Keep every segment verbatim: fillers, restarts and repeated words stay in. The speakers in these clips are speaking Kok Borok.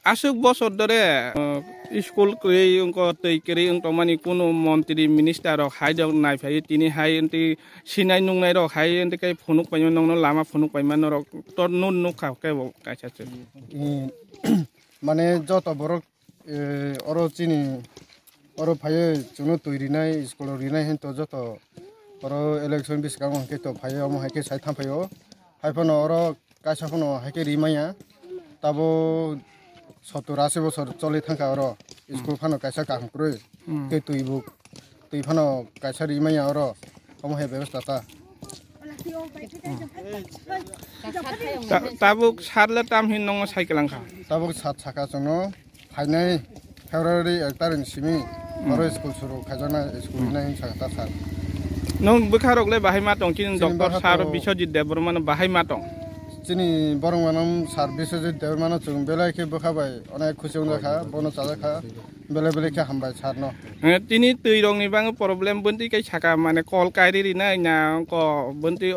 Aswk bosor dore, uh, school kwrwi wngkha, twi kwrwi wng tongmani, kunu montri minister rok hai rok naiphai tini hai wngtwi sinai nungnai rok hai wngtwi khe phunuk paima nongno lama phunuk paima norok to nun nukha kebo kaisa se. Mane joto borok, eh, oro chini oro phaiwi chwngno twi rinai, school o rinai hinto joto oro election bwskango hwnkhe to phaiwi omo hai khe sai thamphaio. Hai phano oro kaisa phano hai khe rimaya. Tabo sottor asi bosor choli thangkha oro. School phano kaisa kaham kwrwi. Hmm. Tei twi bo, twi phano kaisa rimaya oro. Omo hai bebostha ta. Ta-, tabuk sat le tam hin nongo cycle angkha. Tabuk sat saka chwngno phainai February ek tarikni simi oro school suru khaijaknai, school hinai hin saka ta sir. Nong bwkha rok le bahai ma tong chini? Chini doctor bwkha sir to Biswajit Debbarma no bahai ma tong? Chini borok manam sir Biswajit Debbarma no chwng belai khe bwkha bai onek khusi wngjakha, bono chajakha. Belai belai khe hambai sir no. Eh, tini twi rok ni bang problem bwntwi kai saka, mane kol kairi rinai na ko bwntwi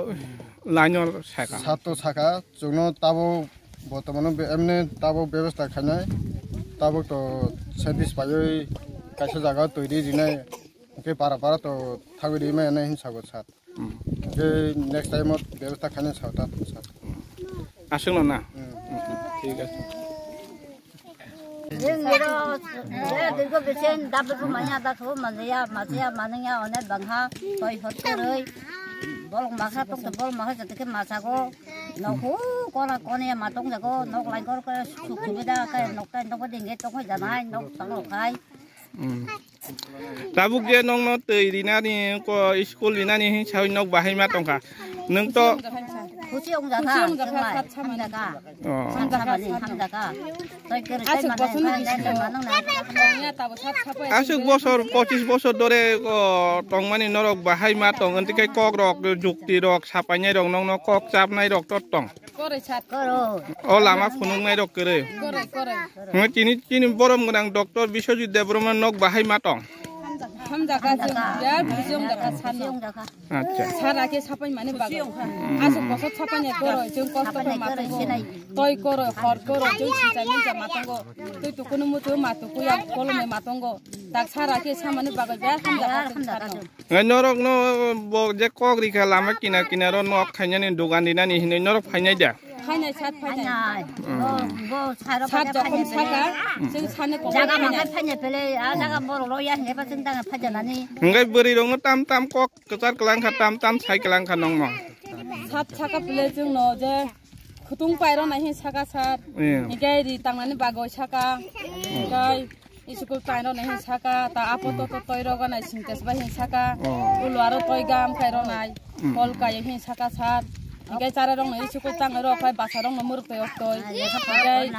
line o saka. Sir to saka, chwngno tabuk bortomano be-, emne tabuk bebostha khainai, tabuk to service paiwi kaisa jaga twi ri rinai, hwnkhe para para to thagwi ri maya nai hin sago sir. Hmm. Hwnkhe next time o bebostha khainai sir ta sir. Aswkno na? Hmm. Hmm, hmm. Thik ache. Jeng iro, eh, dirgo besen, dabe ko manya da ko, manya, manya, manya, one bangha, toi hot koroi, bolong bangha, tong to bolong bangha, jate ke masago, nok hu, kona, kone, matong jago, nok lain kor kor, suk subida, ke nok tain tong ko dingge, tong ko janai, nok tang ko khai. Hmm. Tabuk je nongno twi rinani, ko school rinani hin sawi nok bahai ma tongkha. Nwng to Khusi wngjakha, khusi wngjakha, chwng sat samani. Hamjakha. Oh. Sat samani, hamjakha. Toi kwrwi aswk tai bosor manwi nungwi tongya, tabo sat sapai. Aswk bosor, pochis bosor dore, o, tongmani norok bahai ma tong, wngtwi khe kok rok, jukti rok, sapainai rok, nongno kok chapnai rok tot tong. Koroi sat. Koroi. O lama phunuknai rok kwrwi. Koroi, koroi. Hwnwi tini, tini borom gwnang doctor Biswajit Debbarma nok bahai ma tong. Hamjakha, chwng biya khusi wngjakha sano. Acha. Sara khe sapai mani bagwi. Aswk bosor sapai nai koroi, chwng kosto khe ma tongo. Toi koroi, hor koroi, chwng sinchai minchai ma tongo. Twi tukunu muchung ma tukuya kolomwi ma tongo. Tak sara khe samani bagwi biya hamjakha chwng sano. Ngai norok no bo je kok rikha lama kinar kinar o nok khainani dogan rinani hinwi norok phainai da? Phainai, sat phainai. Phainai. Bo, bo saro sat phainai, jokhon phainai saka, pele. Chwng sani kok jaga phainai. Makai phainai pele, a jaga borok lo ya hinwi pa chwng tang phajanani. Hwnkhe bwrwi rokno tam tam kok kwchar kwlangkha, tam tam sai kwlangkha nongno. Sat saka pele chwngno je khutung pairok nai hin saka sat. Iya. Hwnkhe ri tangnani bagwi saka. Hwnkhe School tai rok nai hin saka, ta apo to to toi rok nai sintes bai hin saka. Oh. Ulo aro toi gam khai rok nai. Mm. Kol kai hin saka sat. Hikai chara rok nai school tang rok khai basa rok no muruk toi ok toi. Hikai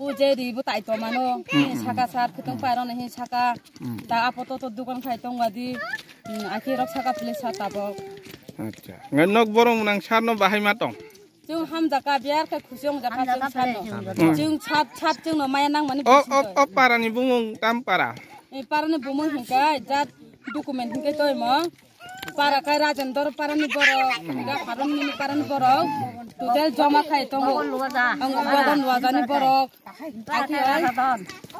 u je ri bu tai to mano. Mm, hin mm. Saka sat, khutung pai rok nai hin saka. Mm. Ta apo to to dukan khai tong wadi. Mm, aki rok saka pili sat abo. Acha. Ngai nok borong nang sat no bahai ma tong. Chwng hamjakha, biyar khe khusi wngjakha, hamjakha chwng sano. Pele chwng. Chwng sat, sat chwngno maya nangmani o, bising o, toi. O parani bumung tam para? E parani bumung hinkhe jat document hinkhe toimo. Para khe Rajendra parani borok, hinkhe Harun mini parani borok. Total joma khai tongo. Bogon luwaja. Ang bogon luwajani borok. Aki oi.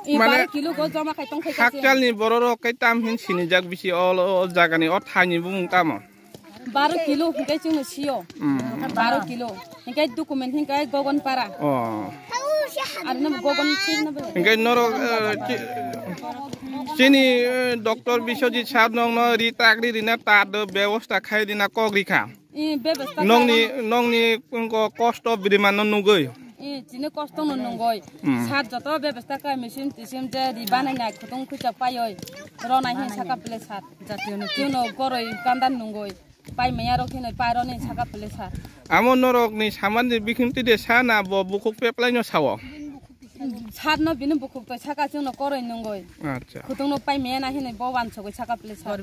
E mane baro kilo go joma khai tong khai khe. Hakchalni bororok khe tam hin sinijak bisi o, o jagani o thaini bumung tamo? Baro kilo hinkhe chwngno sio. Mm. Baro kilo. Hinkhe document hinkhe Gogon para. Oh. Arno Gogon chini na bele. Hinkhe norok, eh, chi-, chini, eh, doctor Biswajit sir nongno ri tak ri rina ta do bebosta khai rina kok rikha. I bebosta nongni, khai nongni ko-, kosto birimanno nugwi. I chini kosto no nungoi. Mm. Sat joto bebesta khlai machine tisim je ri banai nai khutung khucha paioi. Rona hin saka pele sat. Jatiyo no chino goroi kandan nungoi. Pai maya rok hin pai roni saka pele sat. Amo norok ni saman ni bikhim tide sa na bo bukhuk peplai no sao. Sat no bini bukhuk toi saka chino koroi nungoi. Acha. Khutung no pai maya na hin bo wan sogoi saka pele sat.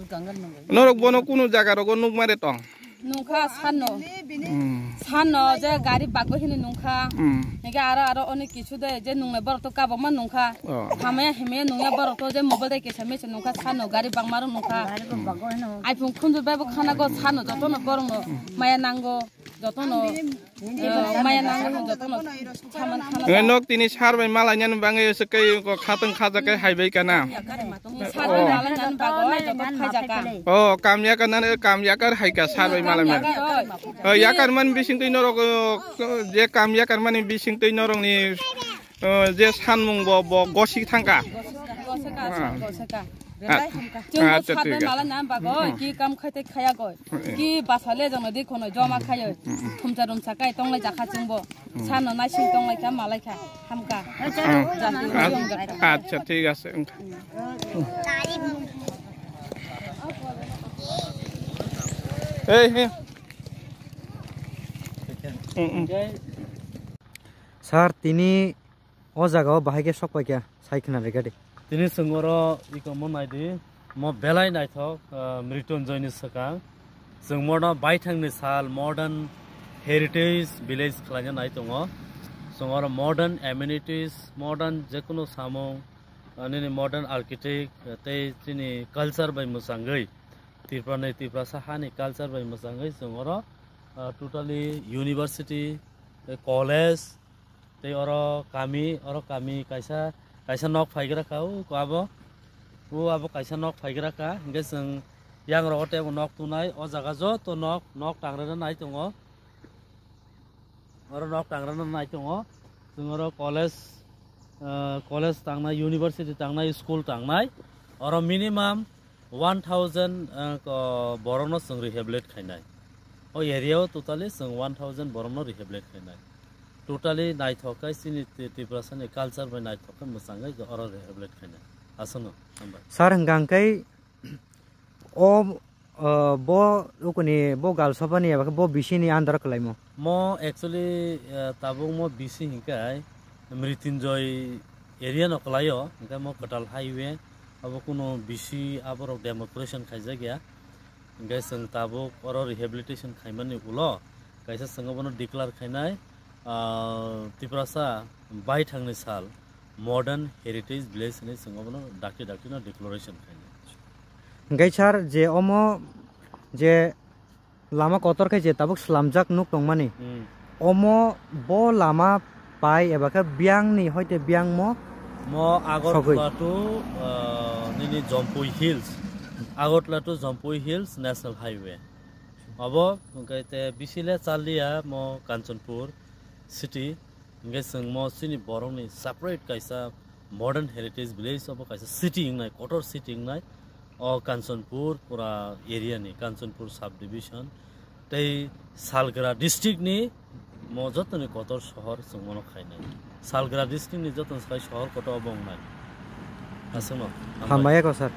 Norok bono kunu jaga rogo nukmare tong. Nungkha sanno. Hmm. Sanno je gari bagwi hini nungkha. Hmm. Ege aro aro onek kisu de je nungnai borok to kabangma nungkha. Oh. Hamaya himaya nungya borok to je mobile de kesa mesa nungkha sanno gari bangma rok nungkha. Gari bo bagwi no. Iphone khunju bai bo khana go sanno jotono borok no maya nango jotono. Eh, maya nango jotono saman khana. Eh, nok tini sar bai malainani bangwi se kai ko khatang khaja kai hai bai kana. Sar bai malainani bagwi joto khaijaka. Oh, kamya kana ne kamya kar hai ka sar bai malainani. Kamya kar, oi. Oh, yakar man bising twi norok, oh, je kamya kar mani bising twi norok ni, oh, je sanmung bo, bo gosik thangka. Gosika, gosika, Ah. gosika. Ah, Chwng bo acha, sar bai thik ase. Malainani bagwi ki kam khai te khaya goi. Ki basa le jongno di khono joma khayo. Thumcha rumcha kai tonglai jakha chwngbo. Sano naising tonglai kha malai kha hamka. Jati riyong jakha. Acha, thik ase wngkha. Ei, he. Sir, tini o jaga o bahai khe sok pai kha, sai khna rega di. Tini chwng oro iko mo nai di, mo belai naithok, ah, Mrityunjoy ni swkang. Chwng mono baithang ni sal modern heritage village khlaina nai tongo. Chwng oro modern amenities, modern jekunu samung, ah, nini modern architect, ah, tei chini culture bai mwchangwi, Tripura ni Tiprasa hani culture bai mwchangwi chwng oro, ah, totally university, tei college, tei oro kami, oro kami kaisa, kaisa nok phaigra kha, o abo, o abo kaisa nok phaigra kha, hingke chwng yang rogo tei bo nok tunai, o jaga joto nok, nok tangrana nai tongo, oro nok tangrana nai tongo, chwng oro college, ah, college tangnai, university tangnai, school tangnai, oro minimum One thousand, uh, ko-, borokno chwng rehabilitate khainai. O area o totally chwng one thousand borokno rehabilitate khainai. Totally naithok khe chini Ti-, Tiprasani culture bai naithok khe mwchangwi oro rehabilitate khainai. Aswkno, hambai. Sir, hwnkha hwnkhe o, uh, bo ukuni bo Galsabani eba khe bo bisini under kwlaimo? Mo actually, uh, tabuk mo bisi hinkai Mrityunjoy area no kwlaio, hingke mo kwtal highway, abo kuno bisi aborok demonstration khaijak ya. Hingke chwng tabuk oro rehabilitation khaimani ulo kaisa chwng abono declare khainai, ah, Tiprasa baithangni sal modern heritage village hinwi chwng abono dakti dakti no declaration khainai. Hingke sir, je omo je lama kotor khe je tabuk slamjak nuk tongmani. Hmm. Omo bo lama pai eba khe biyangni hoite biyangmo Mo sogwi. Agartala to, uh, nini Jampui Hills. Agartala to Jampui Hills National Highway. Abo hwnkhe te bisile chalia mo Kanchanpur city. Hingke chwng mo chini borokni separate kaisa modern heritage village obo kaisa city wngnai, kotor city wngnai. O Kanchanpur pura area ni, Kanchanpur sub division tei Salgra district ni mo jotoni kotor sohor chwng mono khainai. Salgra district ni jotoni sai sohor kotor obo wngnai. Aswkno. Hambai eko sir.